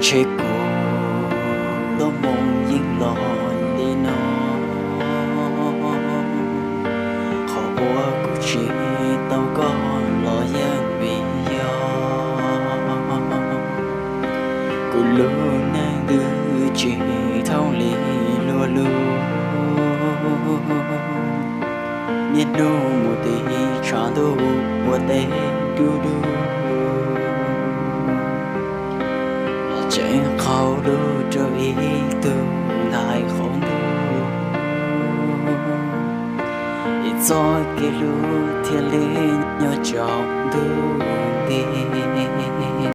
Ntshe kuv lub moo yeej los li no, qhov uas kuv tsis tau koj los yeej vim yog kuv lub neej twb tsis thooj li luag lub. Niaj hnub mus tim tshav ntuj ua teb dub dub, los tseem qaug lug rau ib tug ntxhais qaum ntuj. Es txoj kev hlub thiaj li nyob tsaus ntuj nti.